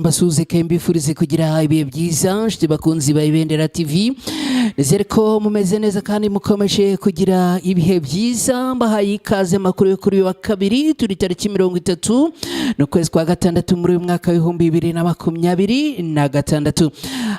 Mbasuhuze kandi mbifurize kugira ibihe byiza, nshuti bakunzi ba Ibendera TV. Nizere ko mumeze neza kandi mukomeje kugira ibihe byiza. Mbahaye ikaze makuru yo kuri uyu wa kabiri, turi tariki 30 n'ukwezi kwa gatandatu muri uyu mwaka w'2026.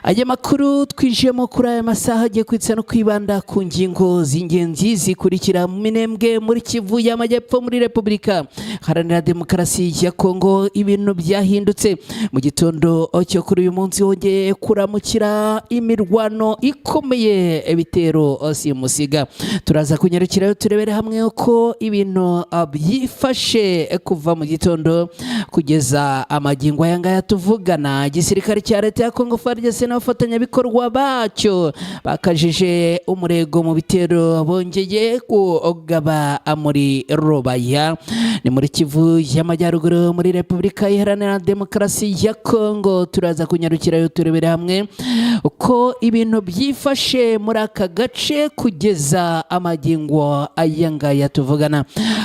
Aya makuru twinjiyemo kuri aya masaha agiye kwitsa no kwibanda ku ngingo z'ingenzi zikurikira: mu Minembwe, muri Kivu y'Amajyepfo, muri Repubulika Iharanira Demokarasi ya Kongo, ibintu byahindutse. Mu gitondo cyo kuri uyu munsi hongeye kuramukira imirwano ikomeye, ibitero simusiga. Turaza kunyarukirayo turebere hamwe uko ibintu byifashe kuva mu gitondo kugeza amagingo aya ngaya tuvugana. Igisirikare cya leta ya Kongo, FARDC, n'abafatanyabikorwa bacyo bakajije umurego mu bitero bongeye kugaba muri Rubaya, ni muri Kivu y'Amajyaruguru, muri Repubulika Iharanira Demokarasi ya Kongo. Turaza kunyarukirayo turebere hamwe uko ibintu byifashe muri aka gace kugeza amagingo aya ngaya tuvugana.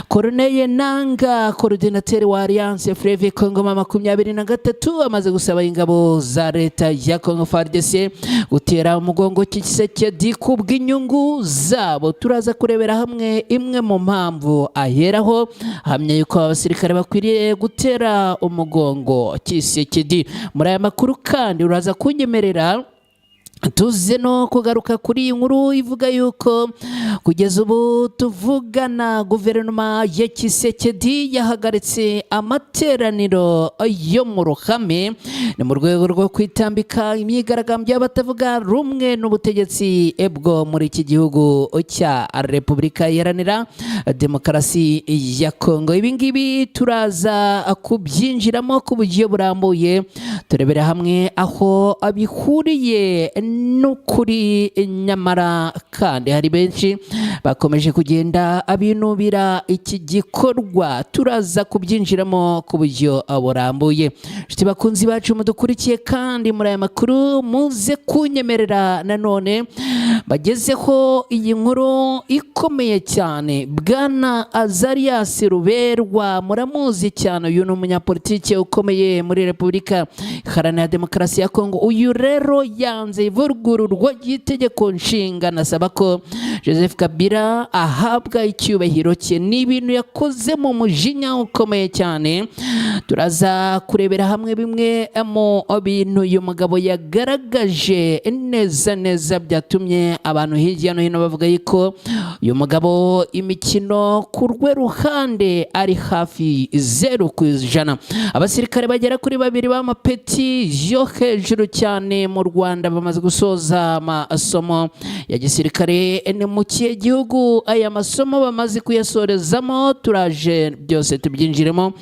Corneille Nanga, coordinateur wa Alliance Fleuve Congo 23, amaze gusaba ingabo za leta ya Congo, FARDC, gutera umugongo Tshisekedi ku bw'inyungu zabo. Turaza kurebera hamwe imwe mu mpamvu aheraho ahamya yuko abasirikare bakwiriye gutera umugongo Tshisekedi. Muri aya makuru kandi uraza kunyemerera tuze no kugaruka kuri iyi nkuru ivuga yuko kugeza ubu tuvugana guverinoma ya Tshisekedi yahagaritse amateraniro yo mu ruhame, ni mu rwego rwo kwitambika imyigaragambyo y'abatavuga rumwe n'ubutegetsi bwo muri iki gihugu cya Repubulika Iharanira Demokarasi ya Kongo. Ibi ngibi turaza kubyinjiramo ku buryo burambuye, turebera hamwe aho bihuriye n'ukuri. Nyamara kandi hari benshi bakomeje kugenda abinubira iki gikorwa, turaza kubyinjiramo ku buryo burambuye. Inshuti bakunzi bacu mudukurikiye kandi muri aya makuru, muze kunyemerera nanone bagezeho iyi nkuru ikomeye cyane. Bwana Azarias Ruberwa muramuzi cyane, uyu ni umunyapolitike ukomeye muri Repubulika Iharanira Demokarasi ya Kongo. Uyu rero yanze ivugururwa ry'itegeko nshinga, anasaba ko Joseph Kabila ahabwa icyubahiro cye. Ni ibintu yakoze mu mujinya ukomeye cyane. Turaza kurebera hamwe bimwe mu bintu uyu mugabo yagaragaje neza neza byatumye abantu hirya no hino bavuga yuko uyu mugabo imikino ku rwe ruhande ari hafi 0%. Abasirikare bagera kuri babiri b'amapeti yo hejuru cyane mu Rwanda bamaze gusoza amasomo ya gisirikare. Ni mu kihe gihugu aya masomo bamaze kuyasorezamo? Turaje byose tubyinjiremo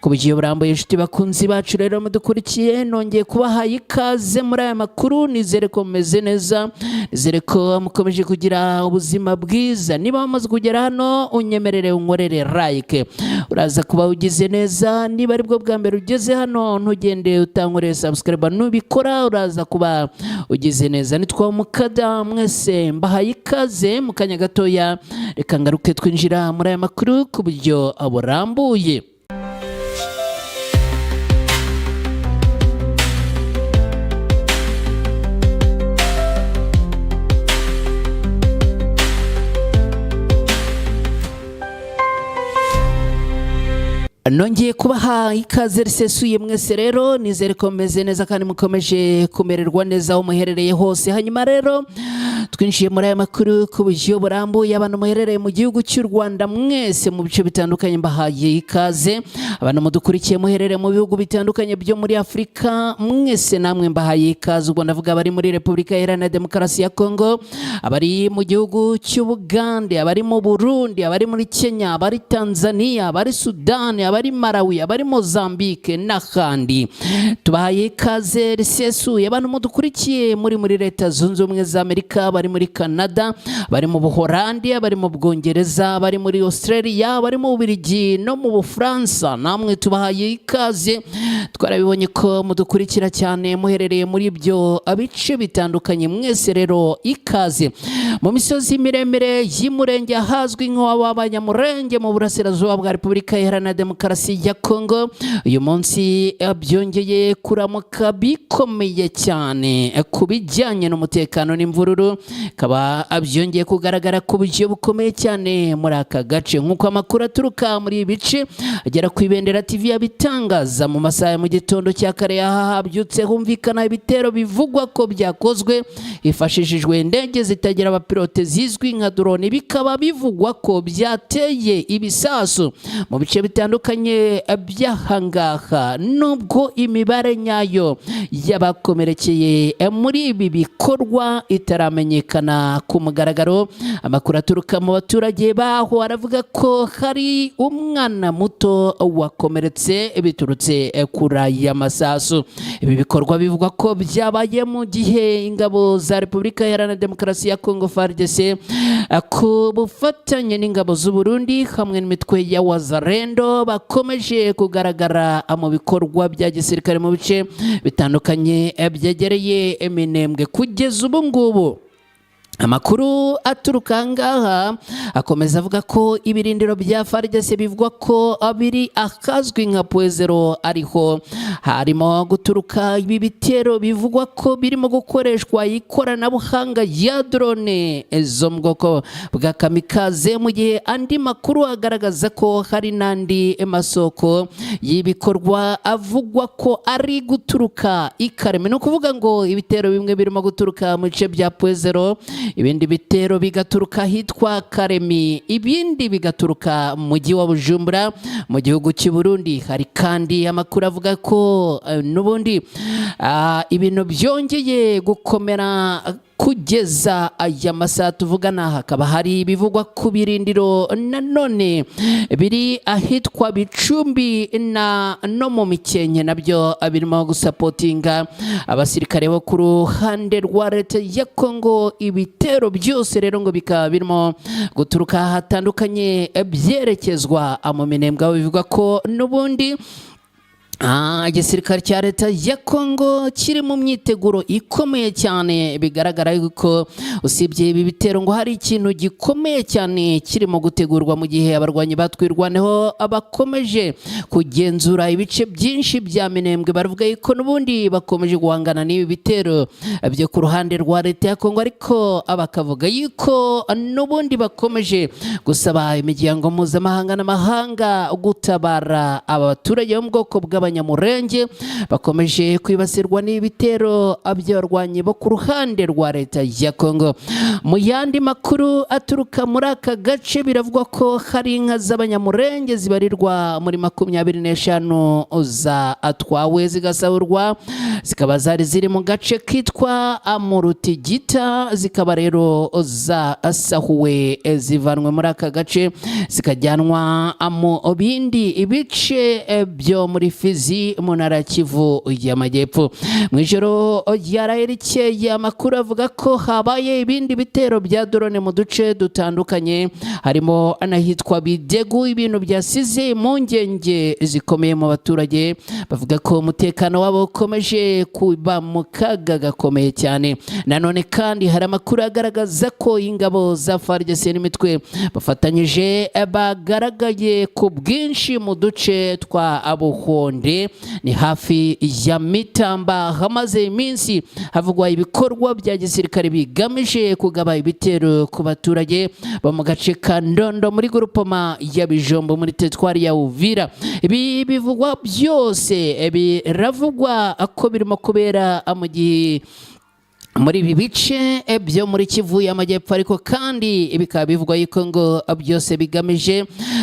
ku buryo burambuye. Inshuti bakunzi bacu rero mudukurikiye, nongeye kubahaye ikaze muri aya makuru. Nizere ko mumeze neza, nizere ko mukomeje kugira ubuzima bwiza. Niba wamaze kugera hano, unyemerere unkorere like, uraza kuba ugize neza. Niba aribwo bwa mbere ugeze hano, ntugende utankoreye subscribe. Nubikora uraza kuba ugize neza. Nitwa Mukada, mwese mbahaye ikaze. Mu kanya gatoya reka ngaruke twinjira muri aya makuru ku buryo burambuye. Nongeye kubaha ikaze risesuye mwese rero, nizere ko mumeze neza kandi mukomeje kumererwa neza aho muherereye hose. Hanyuma rero twinjiye muri aya makuru ku buryo burambuye. Abantu muherereye mu gihugu cy'u Rwanda mwese mu bice bitandukanye, mbahaye ikaze. Abantu mudukurikiye muherereye mu bihugu bitandukanye byo muri Afurika, mwese namwe mbahaye ikaze. Ubwo ndavuga abari muri Repubulika Iharanira Demokarasi ya Kongo, abari mu gihugu cy'Ubugande, abari mu Burundi, abari muri Kenya, abari Tanzania, abari Sudani, abari Malawi, abari Mozambique n'ahandi, tubahaye ikaze risesuye. Abantu mudukurikiye muri Leta Zunze Ubumwe za Amerika, bari Abari muri Canada, bari mu Buholandi, abari mu Bwongereza, bari muri Australia, bari mu Bubiligi no mu Bufaransa, namwe tubahaye ikaze. Twarabibonye ko mudukurikira cyane muherereye muri ibyo bice bitandukanye. Mwese rero ikaze. Mu misozi miremire y'Imurenge, ahazwi nk'uw'Abanyamurenge, mu burasirazuba bwa Repubulika Iharanira Demokarasi ya Kongo, uyu munsi byongeye kuramuka bikomeye cyane ku bijyanye n'umutekano n'imvururu, bikaba byongeye kugaragara ku buryo bukomeye cyane muri aka gace, nk'uko amakuru aturuka muri ibi bice agera ku Ibendera TV yabitangaza. Mu masaha ya mu gitondo cya kare aha habyutse humvikana ibitero bivugwa ko byakozwe hifashishijwe indege zitagira abapilote zizwi nka drone, bikaba bivugwa ko byateye ibisasu mu bice bitandukanye by'ahangaha. Nubwo imibare nyayo y'abakomerekeye muri ibi bikorwa itaramenyekana ku mugaragaro, amakuru aturuka mu baturage baho aravuga ko hari umwana muto wakomeretse biturutse kuri aya masasu. Ibi bikorwa bivugwa ko byabaye mu gihe ingabo za Repubulika Iharanira Demokarasi ya Kongo, FARDC, ku bufatanye n'ingabo z'u Burundi hamwe n'imitwe ya Wazalendo, bakomeje kugaragara mu bikorwa bya gisirikare mu bice bitandukanye byegereye Minembwe. Kugeza ubu ngubu, amakuru aturuka aha ngaha akomeza avuga ko ibirindiro bya FARDC bivugwa ko biri ahazwi nka Pwezero ariho harimo guturuka ibi bitero, bivugwa ko birimo gukoreshwa ikoranabuhanga ya drone zo mu bwoko bwa kamikaze, mu gihe andi makuru agaragaza ko hari n'andi masoko y'ibikorwa avugwa ko ari guturuka i Kareme. Ni ukuvuga ngo ibitero bimwe birimo guturuka mu bice bya Pwezero, ibindi bitero bigaturuka ahitwa Karemi, ibindi bigaturuka mu mujyi wa Bujumbura mu gihugu cy'u Burundi. Hari kandi amakuru avuga ko n'ubundi ibintu byongeye gukomera. Kugeza aya masaha tuvugana, hakaba hari ibivugwa ku birindiro nanone biri ahitwa Bicumbi na no mu Mikenke, nabyo birimo gusapotinga abasirikare bo ku ruhande rwa leta ya Kongo. Ibitero byose rero ngo bikaba birimo guturuka hatandukanye byerekezwa mu Minembwe, aho bivugwa ko n'ubundi igisirikare cya leta ya Kongo kiri mu myiteguro ikomeye cyane. Bigaragara yuko usibye ibi bitero, ngo hari ikintu gikomeye cyane kirimo gutegurwa, mu gihe abarwanyi batwirwaneho bakomeje kugenzura ibice byinshi bya Minembwe. Baravuga yuko n'ubundi bakomeje guhangana n'ibi bitero byo ku ruhande rwa leta ya Kongo, ariko bakavuga yuko n'ubundi bakomeje gusaba imiryango mpuzamahanga n'amahanga gutabara aba baturage bo mu bwoko bw'Abanyamurenge bakomeje kwibasirwa n'ibitero by'abarwanyi bo ku ruhande rwa leta ya Kongo. Mu yandi makuru aturuka muri aka gace, biravugwa ko hari inka z'Abanyamurenge zibarirwa muri 25 zatwawe zigasahurwa, zikaba zari ziri mu gace kitwa Amurutigita, zikaba rero zasahuwe zivanwe muri aka gace zikajyanwa mu bindi bice byo muri Fizi mu ntara ya Kivu y'Amajyepfo. Mu ijoro ryaraye rikeye, amakuru avuga ko habaye ibindi bitero bya drone mu duce dutandukanye, harimo n'ahitwa Bidegu, ibintu byasize impungenge zikomeye mu baturage, bavuga ko umutekano wabo ukomeje kuba mu kaga gakomeye cyane. Nanone kandi hari amakuru agaragaza ko ingabo za FARDC n'imitwe bafatanyije bagaragaye ku bwinshi mu duce twa Buhonde, ni hafi ya Mitamba, hamaze iminsi havugwa ibikorwa bya gisirikare bigamije kugaba ibitero ku baturage bo mu gace ka Ndondo muri groupement ya Bijombo muri teritwari ya Uvira. Ibi bivugwa byose biravugwa ko birimo kubera mu gihe muri ibi bice byo muri Kivu y'Amajyepfo, ariko kandi bikaba bivugwa yuko ngo byose bigamije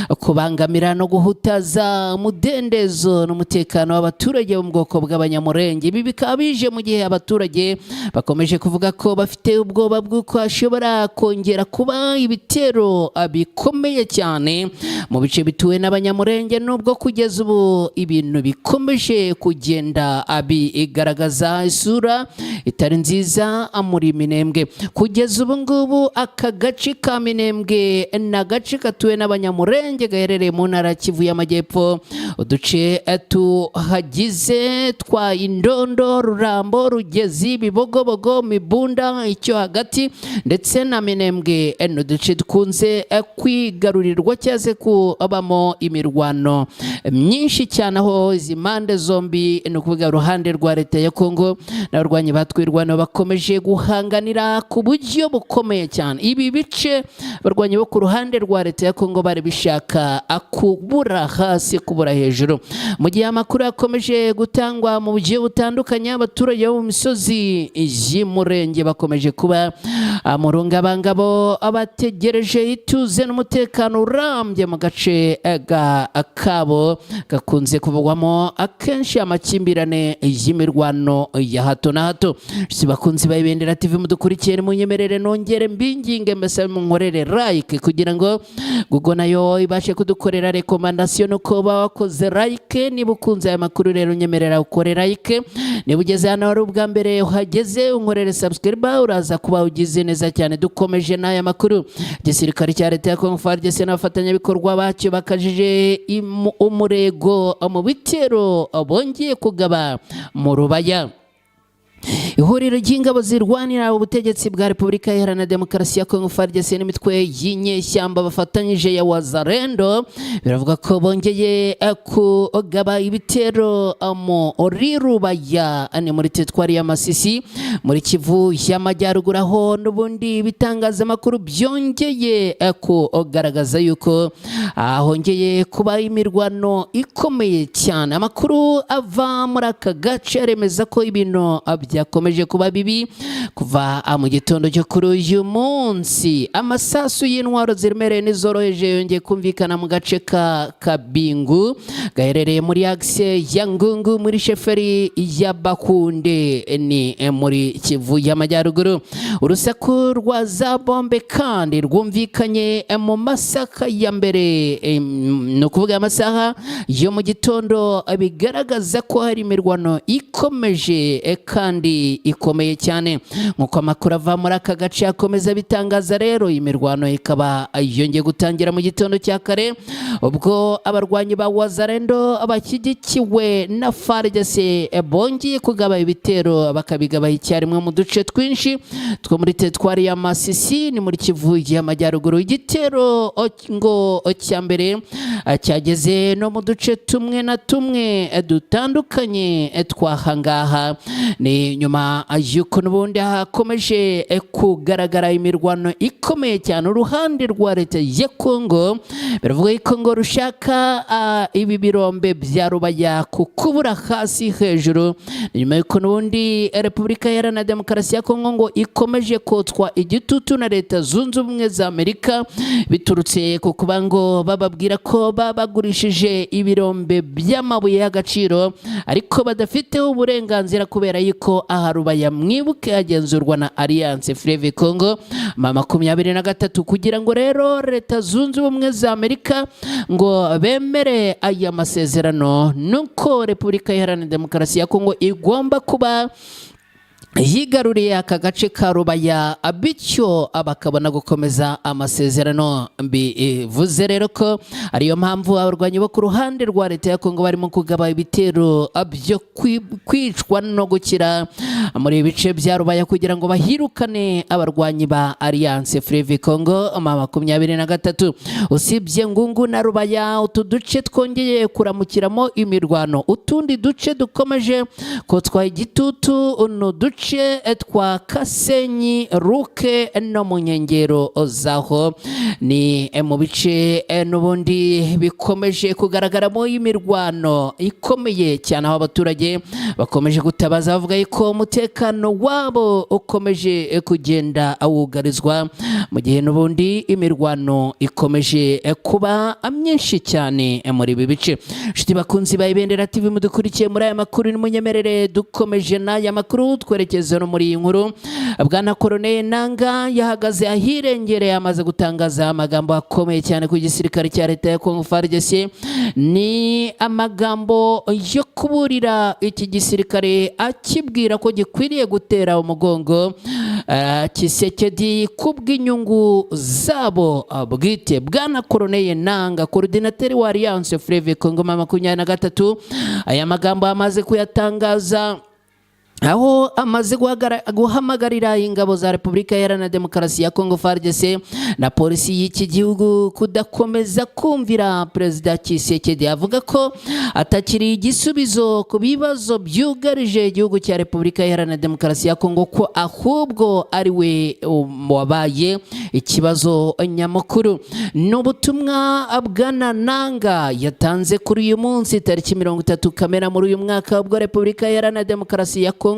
Kubangamira no guhutaza umudendezo n'umutekano w'abaturage bo mu bwoko bw'Abanyamurenge. Ibi bikaba bije mu gihe abaturage bakomeje kuvuga ko bafite ubwoba bw'uko hashobora kongera kuba ibitero bikomeye cyane mu bice bituwe n'Abanyamurenge, nubwo kugeza ubu ibintu bikomeje kugenda bigaragaza isura itari nziza muri Minembwe. Kugeza ubu ngubu, aka gace ka Minembwe ni agace gatuwe n'Abanyamurenge gaherereye mu ntara ya Kivu y'Amajyepfo. Uduce tuhagize twa Indondo, Rurambo, Rugezi, Bibogobogo, Mibunda, icyo hagati ndetse na Minembwe ni uduce dukunze kwigarurirwa cyangwa se kubamo imirwano myinshi cyane, aho izi mpande zombi, ni ukuvuga uruhande rwa leta ya Kongo n'abarwanyi ba Twirwaneho, bakomeje guhanganira ku buryo bukomeye cyane ibi bice. Abarwanyi bo ku ruhande rwa leta ya Kongo bari bishaka kubura hasi, kubura hejuru. Mu gihe amakuru yakomeje gutangwa mu buryo butandukanye, abaturage bo mu misozi y'Umurenge bakomeje kuba mu rungabangabo, bategereje ituze n'umutekano urambye mu gace kabo gakunze kuvugwamo akenshi amakimbirane y'imirwano ya hato na hato. Si bakunzi ba Ibendera TV mudukurikiye, munyemerere nongere mbinginge, mbasabe munkorere like kugira ngo Google nayo ibashe kudukorera recommandation, nuko uba wakoze like. Niba ukunze aya makuru rero, nyemerera ukore like. Niba ugeze hano ari ubwa mbere uhageze, unkorere subscribe, uraza kuba ugize neza cyane. Dukomeje n'aya makuru, igisirikare cya leta ya Congo FARDC n'abafatanyabikorwa bacyo bakajije umurego mu bitero bongeye kugaba mu Rubaya. Ihuriro ry'ingabo zirwanira ubutegetsi bwa Repubulika Iharanira Demokarasi ya Kongo FARDC n'imitwe y'inyeshyamba bafatanyije ya Wazalendo biravuga ko bongeye kugaba ibitero muri Rubaya, ni muri teritwari ya Masisi muri Kivu y'Amajyaruguru, aho n'ubundi ibitangazamakuru byongeye kugaragaza yuko hongeye kuba imirwano ikomeye cyane. Amakuru ava muri aka gace aremeza ko ibintu byakomeje kuba bibi kuva mu gitondo cyo kuri uyu munsi. Amasasu y'intwaro ziremereye n'izoroheje yongeye kumvikana mu gace ka Kabingu gaherereye muri axe ya Ngungu muri sheferi ya Bakunde, ni muri Kivu y'Amajyaruguru. Urusaku rwa za bombe kandi rwumvikanye mu masaha ya mbere, ni ukuvuga amasaha yo mu gitondo, bigaragaza ko hari imirwano ikomeje kandi ikomeye cyane, nk'uko amakuru ava muri aka gace akomeza bitangaza. Rero iyi mirwano ikaba yongeye gutangira mu gitondo cya kare, ubwo abarwanyi ba Wazalendo bashyigikiwe na FARDC bongeye kugaba ibitero, bakabigaba icyarimwe mu duce twinshi two muri teritwari ya Masisi, ni muri Kivu y'Amajyaruguru. Igitero ngo cya mbere cyageze no mu duce tumwe na tumwe dutandukanye twahangaha. Ni nyuma y'uko n'ubundi hakomeje kugaragara imirwano ikomeye cyane. Uruhande rwa leta ya Kongo biravuga ko ngo rushaka ibi birombe bya Rubaya kukubura hasi hejuru, nyuma y'uko n'ubundi Repubulika Iharanira Demokarasi ya Kongo ngo ikomeje kotswa igitutu na Leta Zunze Ubumwe za Amerika, biturutse ku kuba ngo bababwira ko babagurishije ibirombe by'amabuye y'agaciro ariko badafiteho uburenganzira, kubera yuko aha Rubaya, mwibuke, hagenzurwa na Alliance Fleuve Congo M23. Kugira ngo rero Leta Zunze Ubumwe za Amerika ngo bemere aya masezerano, nuko Repubulika Iharanira Demokarasi ya Kongo igomba kuba yigaruriye aka gace ka Rubaya, bityo bakabona gukomeza amasezerano. Bivuze rero ko ariyo mpamvu abarwanyi bo ku ruhande rwa leta ya Kongo barimo kugaba ibitero byo kwicwa no gukira muri ibi bice bya Rubaya, kugira ngo bahirukane abarwanyi ba Alliance Fleuve Congo M23. Usibye Ngungu na Rubaya, utu duce twongeye kuramukiramo imirwano, utundi duce dukomeje kotswa igitutu ni uduce duce twa Kasenyi, Ruke no mu nkengero zaho. Ni mu bice n'ubundi bikomeje kugaragaramo imirwano ikomeye cyane, aho abaturage bakomeje gutabaza bavuga yuko umutekano wabo ukomeje kugenda wugarizwa, mu gihe n'ubundi imirwano ikomeje kuba myinshi cyane muri ibi bice. Inshuti bakunzi ba Ibendera TV mudukurikiye muri aya makuru, nimunyemerere dukomeje n'aya makuru, twerekeza no muri iyi nkuru. Bwana Corneille Nanga yahagaze ahirengereye, amaze gutangaza amagambo akomeye cyane ku gisirikare cya leta ya Congo FARDC. Ni amagambo yo kuburira iki gisirikare, akibwira ko gikwiriye gutera umugongo Tshisekedi kubw'inyungu zabo bwite. Bwana Corneille Nanga, coordinateur wa Alliance Fleuve Congo M23, aya magambo amaze kuyatangaza aho amaze guhamagarira ingabo za Repubulika Iharanira Demokarasi ya Congo FARDC na polisi y'iki gihugu kudakomeza kumvira Perezida Tshisekedi. Avuga ko atakiri igisubizo ku bibazo byugarije igihugu cya Repubulika Iharanira Demokarasi ya Congo, ko ahubwo ari we wabaye ikibazo nyamukuru. Ni ubutumwa Bwana Nanga yatanze kuri uyu munsi tariki 30 Kamena muri uyu mwaka, ubwo Repubulika Iharanira Demokarasi ya Congo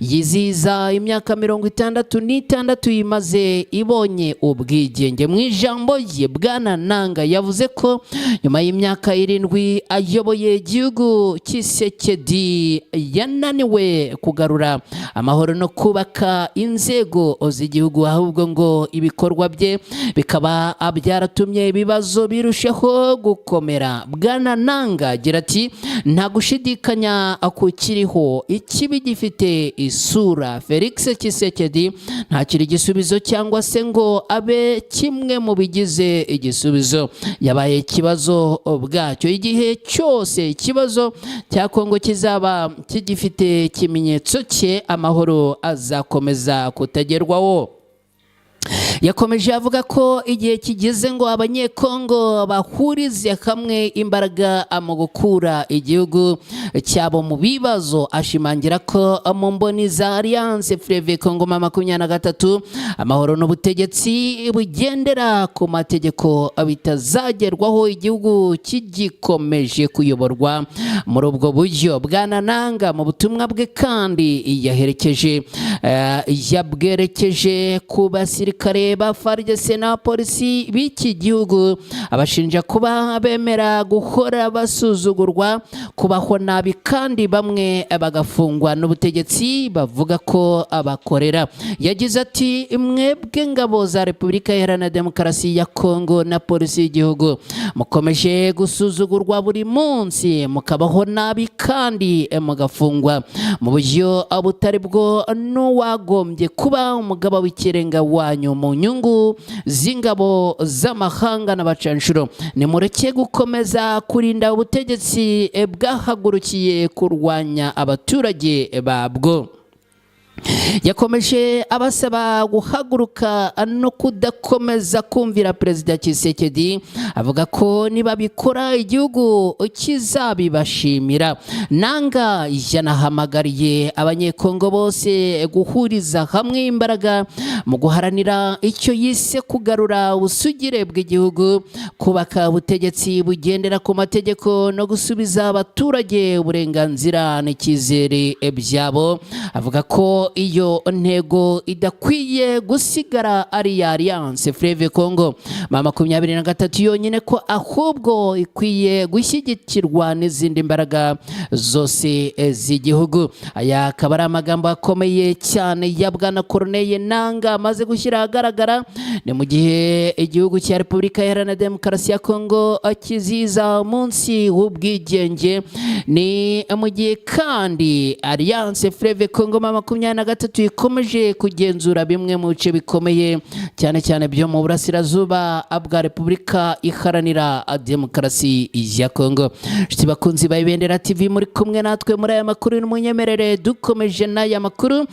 yizihiza imyaka 66 imaze ibonye ubwigenge. Mu ijambo rye, Bwana Nanga yavuze ko nyuma y'imyaka 7 ayoboye igihugu, Tshisekedi yananiwe kugarura amahoro no kubaka inzego z'igihugu, ahubwo ngo ibikorwa bye bikaba byaratumye ibibazo birushaho gukomera. Bwana Nanga agira ati: "Nta gushidikanya kukiriho, ikibi gifite isura. Felix Tshisekedi ntakiri igisubizo cyangwa se ngo abe kimwe mu bigize igisubizo. Yabaye ikibazo ubwacyo. Igihe cyose ikibazo cya Kongo kizaba kigifite ikimenyetso cye, amahoro azakomeza kutagerwaho." Yakomeje avuga ko igihe kigeze ngo Abanyekongo bahurize hamwe imbaraga mu gukura igihugu cyabo mu bibazo. Ashimangira ko mu mboni za Alliance Fleuve Congo M23, amahoro n'ubutegetsi bugendera ku mategeko bitazagerwaho igihugu kigikomeje kuyoborwa muri ubwo buryo. Bwana Nanga mu butumwa bwe kandi yaherekeje yabwerekeje ku basirikare ba FARDC na polisi b'iki gihugu, abashinja kuba bemera guhora basuzugurwa, kubaho nabi, kandi bamwe bagafungwa n'ubutegetsi bavuga ko abakorera. Yagize ati: "Mwebwe ngabo za Repubulika Iharanira Demokarasi ya Kongo na polisi y'igihugu, mukomeje gusuzugurwa buri munsi, mukabaho nabi kandi mugafungwa mu buryo butari bwo n'uwagombye kuba umugaba w'ikirenga wanyu mu nyungu z'ingabo z'amahanga n'abacanshuro. Nimureke gukomeza kurinda ubutegetsi bwahagurukiye kurwanya abaturage babwo." Yakomeje abasaba guhaguruka no kudakomeza kumvira Perezida Tshisekedi, avuga ko nibabikora igihugu kizabibashimira. Nanga yanahamagariye Abanyekongo bose guhuriza hamwe imbaraga mu guharanira icyo yise kugarura ubusugire bw'igihugu, kubaka ubutegetsi bugendera ku mategeko no gusubiza abaturage uburenganzira n'icyizere byabo. Avuga ko iyo ntego idakwiye gusigara ari iya Alliance Fleuve Congo M23 yonyine, ko ahubwo ikwiye gushyigikirwa n'izindi mbaraga zose z'igihugu. Aya akaba ari amagambo akomeye cyane ya Bwana Corneille Nanga amaze gushyira ahagaragara. Ni mu gihe igihugu cya Repubulika Iharanira Demokarasi ya Kongo kizihiza umunsi w'ubwigenge. Ni mu gihe kandi Alliance Fleuve Congo M23 ikomeje kugenzura bimwe mu bice bikomeye cyane cyane byo mu burasirazuba bwa Repubulika Iharanira Demokarasi ya Kongo. Inshuti bakunzi ba Ibendera TV muri kumwe natwe muri aya makuru, n'umunyemerere dukomeje n'aya makuru.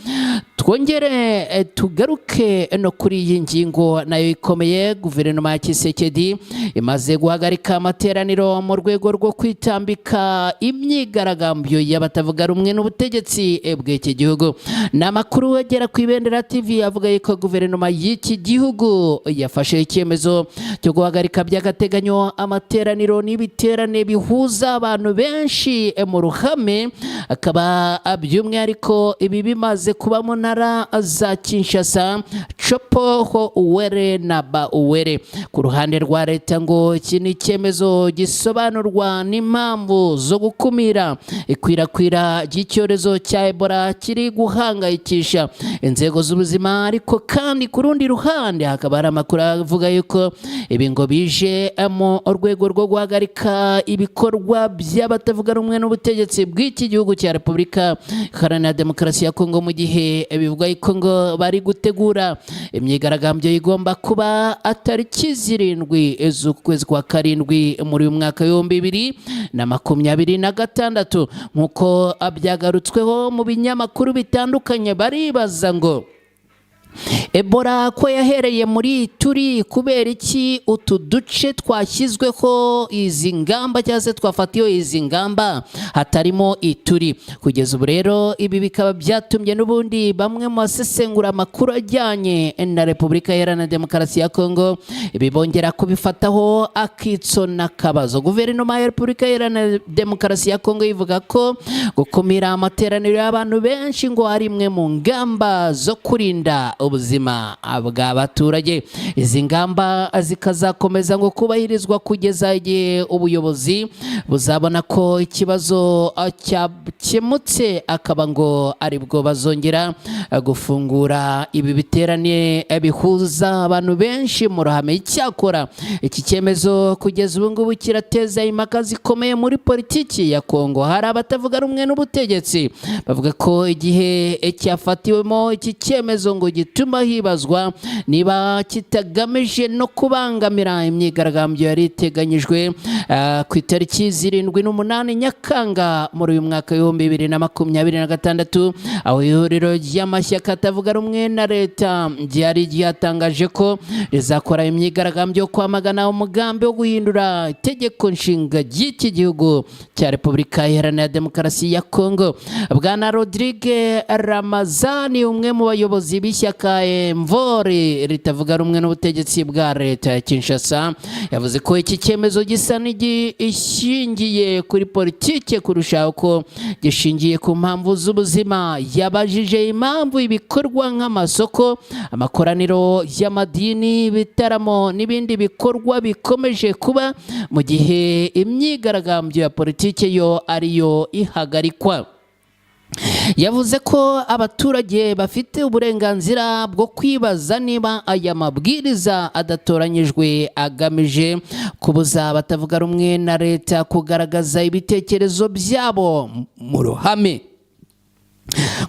Twongere tugaruke no kuri iyi ngingo nayo ikomeye. Guverinoma ya Tshisekedi imaze guhagarika amateraniro mu rwego rwo kwitambika imyigaragambyo y'abatavuga rumwe n'ubutegetsi bw'iki gihugu. Ni amakuru agera ku Ibendera TV avuga yuko guverinoma y'iki gihugu yafashe icyemezo cyo guhagarika by'agateganyo amateraniro n'ibiterane bihuza abantu benshi mu ruhame, akaba by'umwihariko ibi bimaze kuba mu ntara za Kinshasa, Tshopo, Uwere na Ba Uwere. Ku ruhande rwa leta, ngo iki ni icyemezo gisobanurwa n'impamvu zo gukumira ikwirakwira ry'icyorezo cya Ebola kiri guhangayikisha inzego z'ubuzima. Ariko kandi ku rundi ruhande hakaba hari amakuru avuga yuko ibi ngo bije mu rwego rwo guhagarika ibikorwa by'abatavuga rumwe n'ubutegetsi bw'iki gihugu cya Repubulika Iharanira Demokarasi ya Kongo, mu gihe bivugwa yuko ngo bari gutegura imyigaragambyo igomba kuba tariki 7 z'ukwezi kwa karindwi muri uyu mwaka w'2026, nk'uko byagarutsweho mu binyamakuru bitandukanye. Baribaza ngo Ebola ko yahereye muri turi, kubera iki utu duce twashyizweho izi ngamba cyangwa se twafatiwe izi ngamba hatarimo Ituri? Kugeza ubu rero ibi bikaba byatumye n'ubundi bamwe mu basesengura amakuru ajyanye na Repubulika Iharanira Demokarasi ya Kongo ibi bongera kubifataho akitso n'akabazo. Guverinoma ya Repubulika Iharanira Demokarasi ya Kongo ivuga ko gukumira amateraniro y'abantu benshi ngo ari imwe mu ngamba zo kurinda ubuzima bw'abaturage. Izi ngamba zikazakomeza ngo kubahirizwa kugeza igihe ubuyobozi buzabona ko ikibazo cyakemutse, akaba ngo aribwo bazongera gufungura ibi biterane bihuza abantu benshi mu ruhame. Icyakora iki cyemezo kugeza ubu ngubu kirateza impaka zikomeye muri politiki ya Kongo. Hari abatavuga rumwe n'ubutegetsi bavuga ko igihe cyafatiwemo iki cyemezo ngo gituma hibazwa niba kitagamije no kubangamira imyigaragambyo yari iteganyijwe ku itariki 7 n'8 Nyakanga muri uyu mwaka w'2026, aho ihuriro ry'amashyaka atavuga rumwe na leta ryari ryatangaje ko rizakora imyigaragambyo yo kwamagana umugambi wo guhindura itegeko nshinga ry'iki gihugu cya Repubulika Iharanira Demokarasi ya Kongo. Bwana Rodrigue Ramazani, umwe mu bayobozi b'ishyaka Envol ritavuga rumwe n'ubutegetsi bwa leta ya Kinshasa, yavuze ko iki cyemezo gisa n'igishingiye kuri politike kurusha uko gishingiye ku mpamvu z'ubuzima. Yabajije impamvu ibikorwa nk'amasoko, amakoraniro y'amadini, ibitaramo n'ibindi bikorwa bikomeje kuba mu gihe imyigaragambyo ya politike yo ariyo ihagarikwa. Yavuze ko abaturage bafite uburenganzira bwo kwibaza niba aya mabwiriza adatoranyijwe agamije kubuza abatavuga rumwe na leta kugaragaza ibitekerezo byabo mu ruhame.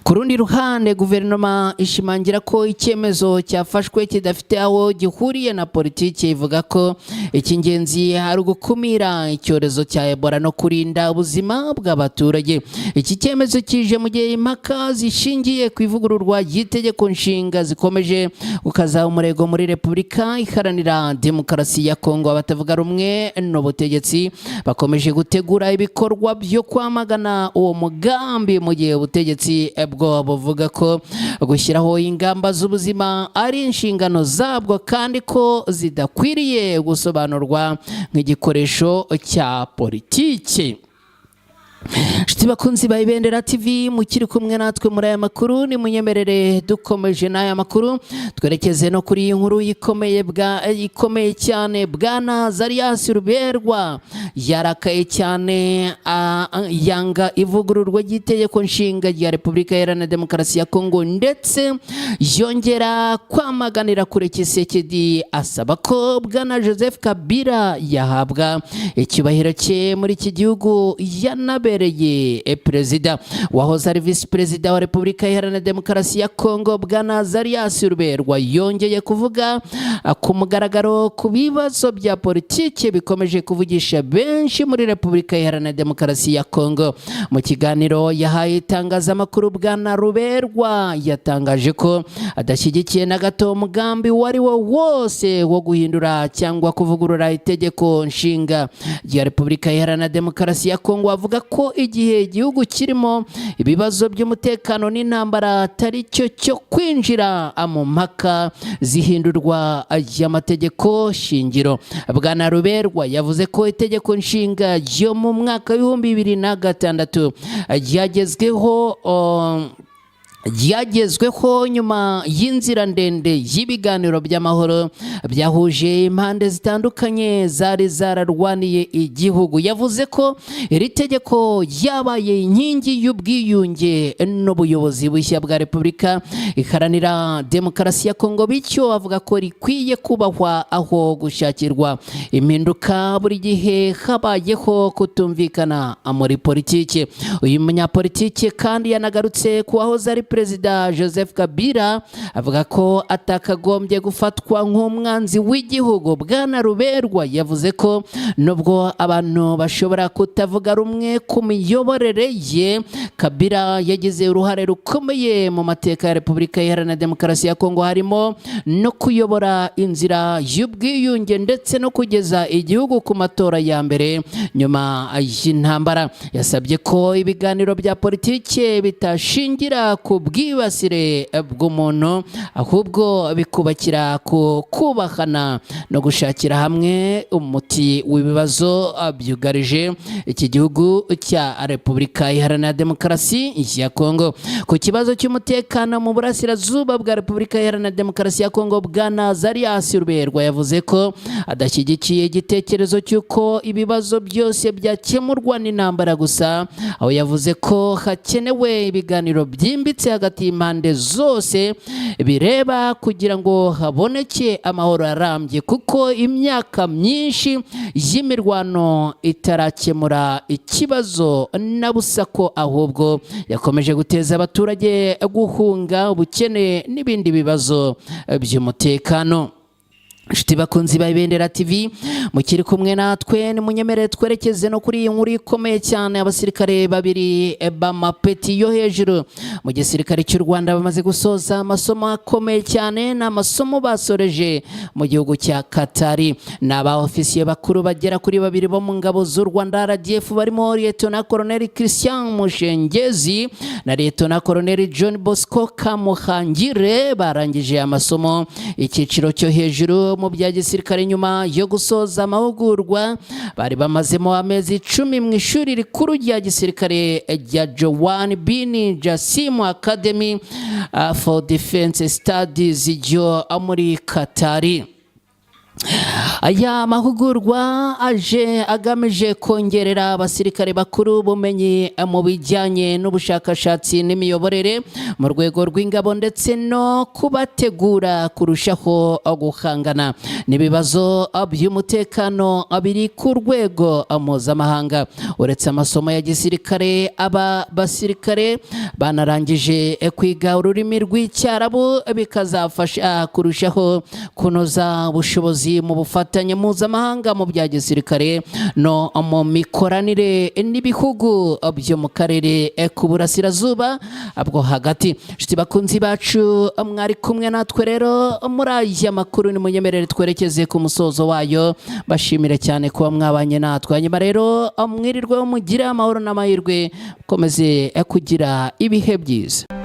Ku rundi ruhande, guverinoma ishimangira ko icyemezo cyafashwe kidafite aho gihuriye na politiki. Ivuga ko icy'ingenzi ari ugukumira icyorezo cya Ebola no kurinda ubuzima bw'abaturage. Iki cyemezo kije mu gihe impaka zishingiye ku ivugururwa ry'itegeko nshinga zikomeje gukaza umurego muri Repubulika Iharanira Demokarasi ya Kongo. Abatavuga rumwe n'ubutegetsi bakomeje gutegura ibikorwa byo kwamagana uwo mugambi, mu gihe ubutegetsi bwo buvuga ko gushyiraho ingamba z'ubuzima ari inshingano zabwo kandi ko zidakwiriye gusobanurwa nk'igikoresho cya politiki. Inshuti bakunzi ba Ibendera TV mukiri kumwe natwe muri aya makuru, ni munyemerere dukomeje n'aya makuru twerekeze no kuri iyi nkuru ikomeye bwa ikomeye cyane. Bwana Azarias Ruberwa yarakaye cyane, yanga ivugururwa ry'itegeko nshinga rya Repubulika Iharanira Demokarasi ya Kongo, ndetse yongera kwamaganira kure Tshisekedi, asaba ko bwana Joseph Kabila yahabwa icyubahiro cye muri iki gihugu. Yanabe wamubereye perezida. Wahoze ari visi perezida wa Repubulika Iharanira Demokarasi ya Kongo, Bwana Azarias Ruberwa, yongeye kuvuga ku mugaragaro ku bibazo bya politiki bikomeje kuvugisha benshi muri Repubulika Iharanira Demokarasi ya Kongo. Mu kiganiro yahaye itangazamakuru, Bwana Ruberwa yatangaje ko adashyigikiye na gato umugambi uwo ari wo wose wo guhindura cyangwa kuvugurura itegeko nshinga rya Repubulika Iharanira Demokarasi ya Kongo. Avuga ko igihe igihugu kirimo ibibazo by'umutekano n'intambara atari cyo cyo kwinjira mu mpaka zihindurwa ry'amategeko shingiro. Bwana Ruberwa yavuze ko itegeko nshinga ryo mu mwaka w'2006 ryagezweho nyuma y'inzira ndende y'ibiganiro by'amahoro byahuje impande zitandukanye zari zararwaniye igihugu. Yavuze ko iri tegeko ryabaye inkingi y'ubwiyunge n'ubuyobozi bushya bwa Repubulika Iharanira Demokarasi ya Kongo, bityo avuga ko rikwiye kubahwa aho gushakirwa impinduka buri gihe habayeho kutumvikana muri politiki. Uyu munyapolitiki kandi yanagarutse ku wahoze ari Perezida Joseph Kabila, avuga ko atakagombye gufatwa nk'umwanzi w'igihugu. Bwana Ruberwa yavuze ko nubwo abantu bashobora kutavuga rumwe ku miyoborere ye, Kabila yagize uruhare rukomeye mu mateka ya Repubulika Iharanira Demokarasi ya Kongo, harimo no kuyobora inzira y'ubwiyunge ndetse no kugeza igihugu ku matora ya mbere nyuma y'intambara. Yasabye ko ibiganiro bya politiki bitashingira ku bwibasire bw'umuntu, ahubwo bikubakira ku kubahana no gushakira hamwe umuti w'ibibazo byugarije iki gihugu cya Repubulika Iharanira Demokarasi ya Kongo. Ku kibazo cy'umutekano mu burasirazuba bwa Repubulika Iharanira Demokarasi ya Kongo, Bwana Azarias Ruberwa yavuze ko adashyigikiye igitekerezo cy'uko ibibazo byose byakemurwa n'intambara gusa, aho yavuze ko hakenewe ibiganiro byimbitse hagati y'impande zose bireba kugira ngo haboneke amahoro arambye, kuko imyaka myinshi y'imirwano itarakemura ikibazo na busa, ko ahubwo yakomeje guteza abaturage guhunga, ubukene n'ibindi bibazo by'umutekano. Inshuti bakunzi ba Ibendera TV mukiri kumwe natwe, nimunyemerere twerekeze no kuri iyi nkuru ikomeye cyane. Abasirikare babiri b'amapeti yo hejuru mu gisirikare cy'u Rwanda bamaze gusoza amasomo akomeye cyane. Ni amasomo basoreje mu gihugu cya Katari. Ni aba ofisiye bakuru bagera kuri babiri bo mu ngabo z'u Rwanda RDF, barimo Liyetona Koloneli Christian Mushengezi na Liyetona Koloneli John Bosco Kamuhangire. Barangije amasomo icyiciro cyo hejuru mu bya gisirikare nyuma yo gusoza amahugurwa bari bamazemo amezi 10 mu ishuri rikuru rya gisirikare rya Joan Bin Jassim Academy for Defense Studies ryo muri Katari. Aya mahugurwa aje agamije kongerera abasirikare bakuru ubumenyi mu bijyanye n'ubushakashatsi n'imiyoborere mu rwego rw'ingabo, ndetse no kubategura kurushaho guhangana n'ibibazo by'umutekano biri ku rwego mpuzamahanga. Uretse amasomo ya gisirikare, aba basirikare banarangije kwiga ururimi rw'Icyarabu, bikazafasha kurushaho kunoza ubushobozi mu bufatanye mpuzamahanga mu bya gisirikare no mu mikoranire n'ibihugu byo mu karere k'uburasirazuba bwo hagati. Inshuti bakunzi bacu mwari kumwe natwe rero muri aya makuru, nimunyemerere twerekeze ku musozo wayo. Bashimire cyane kuba mwabanye natwe. Hanyuma rero mwirirwe, mugire amahoro n'amahirwe, mukomeze kugira ibihe byiza.